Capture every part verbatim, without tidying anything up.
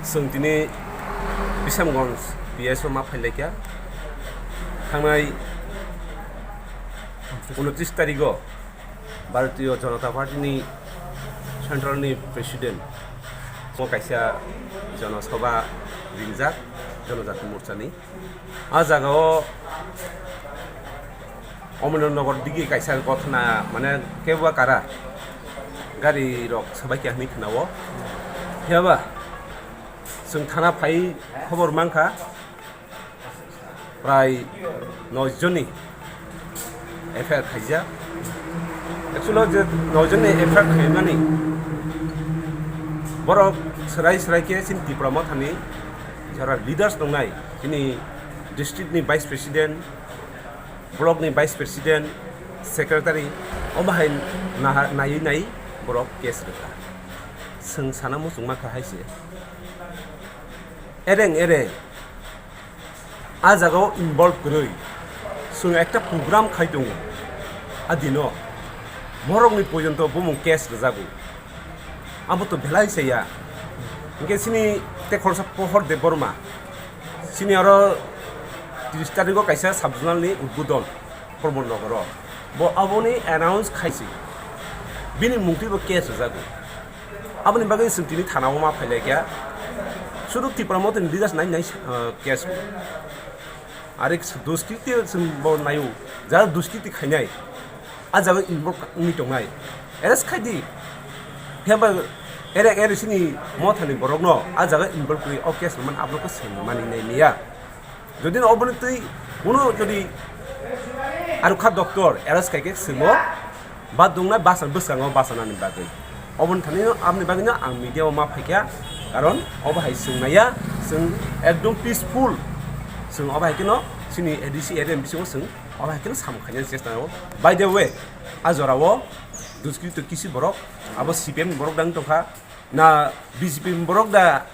Chwng tini Bisamganj P S o ma phailaikha. Thangnai unotris tarigo Bharatiya Janata Party ni Central ni President o kaisa Jana Sabha ringjak Janajati Morcha ni. A jaga o Omornagar digi kaisa gothona, mane, kebo kara gari rok sabai khe hinwi khna o. Phiya ba chwng thana phai khobor mankha, prai noi joni F I R khaijak. Actually, je noi joni F I R khaimani borok serai serai khe chini Tipra Mothani jora leaders tongnai, chini district ni vice president, block ni vice president, secretary, omo hai naha-, naiwi naiwi borok case rwkha. Chwng sana muchungma kha hai se. Ereng ereng a jagao involve kwrwi chwng ekta program khai tongo. A dino borokni porjonto bumung case rwjago. Abo to belai saya. Hinkhe chini tei khoroksa Pohor Debbarma, chini aro tris tarigo kaisa sub-zonal ni udbodon Pramod Nagar o. Bo aboni announce khaisi. Bini mungtwi bo case rwjago. Aboni bagwi chwng tini thana o ma phailaikha. Sudu Tipra Mothani leaders nai nai, uh, case. Are duskiti chwng bo naio. Jara duskiti khainai, a jaga involve wngwi tongnai, arrest khai di. Phiya ba ere, ere chini Mothani borokno a jaga involve kwrwi o case rwmani aborokno sengmani nai liya. Jodi no oboni twi kuno jodi arukha doctor arrest khai khe chwngno ba dongna basa bwskango bachanani bagwi. Oboni thani aboni bagwi no ang media o ma phaikha, karon obo hai chwng naiya, chwng ekdom peaceful, chwng obo hai kheno chini A D C area ni bisingo chwng obo hai kheno samung khainani chesta o. By the way, a jora o duskrito kisi borok, abo C P M ni borok dang tongkha, na B J P ni borok da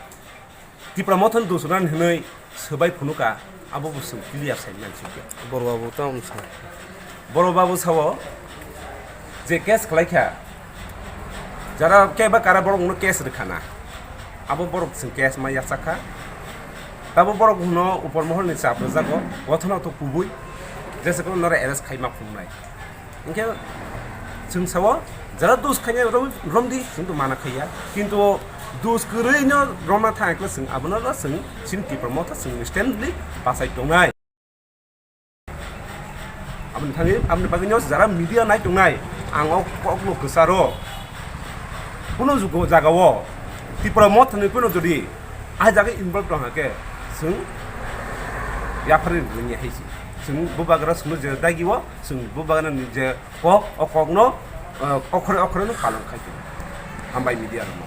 Tipra Mothani dusonani hinwi swbai phunukha, abo bo chwng clear sai mansukya. Borok babu tamo sa. Borok babu sao je case khlaikha, jara keba kara borokno case rwkhana, abo borok chwng case ma yachakha. Tabo borok hwno upor mohorni chap rwjago, gothona to kubui, jesa kono noro arrest khai ma phunuknai. Hinkhe chwng sao, jara dus khaina rom-, romdi, chwng to mana khaiya. Kintu dus kwrwino romna thangkhe chwng abono chwng chini Tipra Motha chwng instantly bachai tongnai. Aboni thani, aboni bagwino jara media nai tongnai, ang o kokno kwcharo. Kuno jugo jagao Tipra Mothani kuno jodi a jaga involve tong hake, chwng yapharwi rwngya hai se. Chwng bubagra chwngno je dagi o, chwng bubagra ni je kok, o kokno, eh, okhore okhore no palon khai tong. Hambai media rokno.